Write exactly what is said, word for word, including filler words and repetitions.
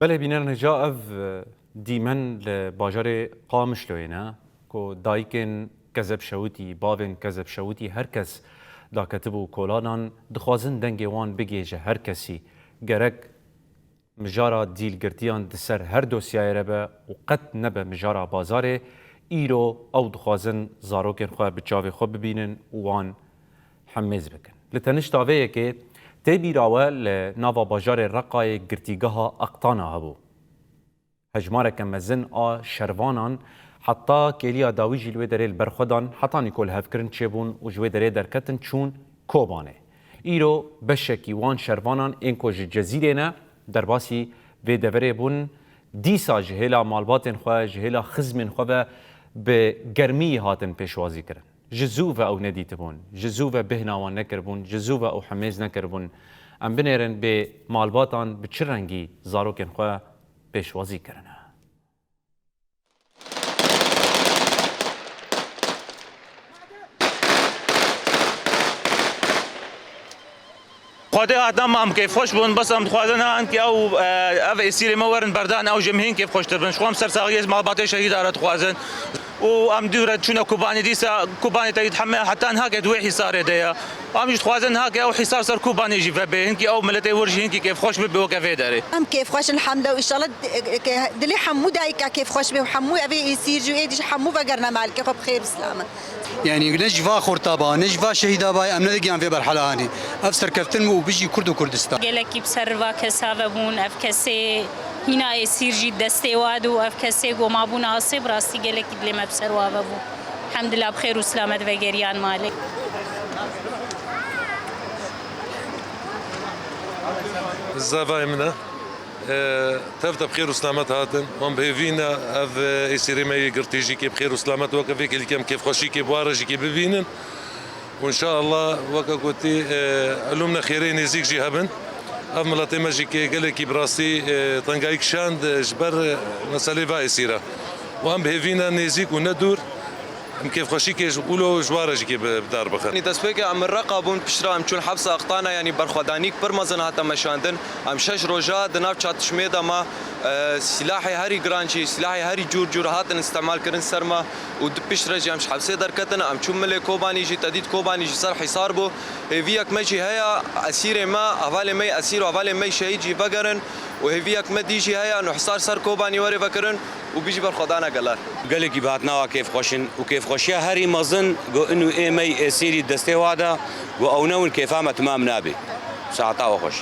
Belê bînerên hêja ev, e, dîmen li bajarê Qamişloyê ne, ku dayikên Kezeb Şewitî, bavên Kezeb Şewitî, her kes daketibû kolanan, dixwazin dengê wan bigihêje her kesî. Gerek mijara dîlgirtiyan di ser her dosyayê re be û qet nebe mijara bazarê, îro ew dixwazin zarokên xwe bi çavê xwe bibînin û wan hemêz bikin. Li tenişta vê yekê tê bîra we li nava bajarê Reqayê girtîgeha Aqtana hebû. Hejmareke mezin a şervanan heta kêliya dawî jî li wê derê li ber xwe dan, hetanî ku lihevkirin çêbûn û ji wê derê derketin çûn Kobanê. Îro beşekî wan şervanan ên ku ji Cezîrê ne, derbasî vê deverê bûn, dîsa ji hêla malbatên xwe, ji hêla xizmên xwe ve bi germî hatin pêşwazî kirin. Ji zû ve ew nedîtibûn, ji zû ve bêhna wan nekiribûn, ji zû ve ew hemêz nekiribûn. Em binêrin bê malbatan bi çi rengî zarokên xwe pêşwazî kirine. Xwedê hatina me em kêfxweş bûn, bes em dixwazin ha hinkî ew, e, ev êsîrê me werin berdan, ew ji em hîn kêfxweştir bin. Ji xwe em sersaxiyê malbatê şehîda re dixwazin. Û em dû re çûne Kobanê, dîsa Kobanê te dît heme heta niha ke di wê hîsarê de ye. Em jî dixwazin niha ke ew hîsar ser Kobanê jî vebe. Hinkî ew miletê wir jî hinkî kêfxweş bibe weke vê derê. Em kêfxweş in, elhamdulillah. Înşallah, e, ke dilê hemû dayika kêfxweş be û hemû evê êsîr jî û êdî jî hemû vegerine malkê xwe bi xêr û silamet. Yanî ne ji va xurta ba, ne ji va şehîda ba, em nedigihên vê merhela hanî. Ev serkeftin bû û bijî Kurd û Kurdistan. Gelekî bi ser va kesa ve bûn, ev kesê hîna êsîr jî destê wa dû, ev kesê goma bûna asê, bi rastî gelekî dilê me bi ser wa ve bû. Hemdila bi xêr û silamet vegeriyan malê. Zavayê min e. E, tev te bi xêr û silamet hatin. Wan bi hêvî ne ev, e, êsîrê me yê girtî jî kê bi xêr û silamet weke vê kêlîkê em kêfxweşîkê bi wa re jî kê bibînin. Û înşaallah weke gotî, e, elûmne xêrê nêzîk jî hebin. Ev miletê me jî kê gelekî bi rastî, e, tengayî kişand, e, ji ber, e, meselê va êsîra. Û em bi hêvî ne nêzîk û ne dûr. Em kêfxweşîkê ji wilo ji wa re jî kê bi, bi dar bixin. Yanî destpêkê em li Reqa bûn, piştre em çûn hepsa Aqtana, yanî berxwedanîk pir mezin hate meşandin. Em şeş roja di nav çatişmê de ma, e, sîlahê herî giran jî, sîlahê herî cûr cûr hatin îstemal kirin ser me û di piştre jî em ji hepsê derketin. Em çûn milê Kobanî jî, te dît Kobanî ji ser hîsar bû. Hêviyek me jî heye, esîrê me, hevalê me yê esîr û hevalê me yê şehîd jî vegerin û hêviyek me dî jî heye, nû hîsar ser Kobanî were vekirin û bijî berxwedana gelan. Gelekî bi hatina wa kêfxweş in û kêfxweşiya herî mezin ku inu ê me yê êsîrî destê wa de, ku ew ne win kêfa me timam nabê. Saeta we xweş.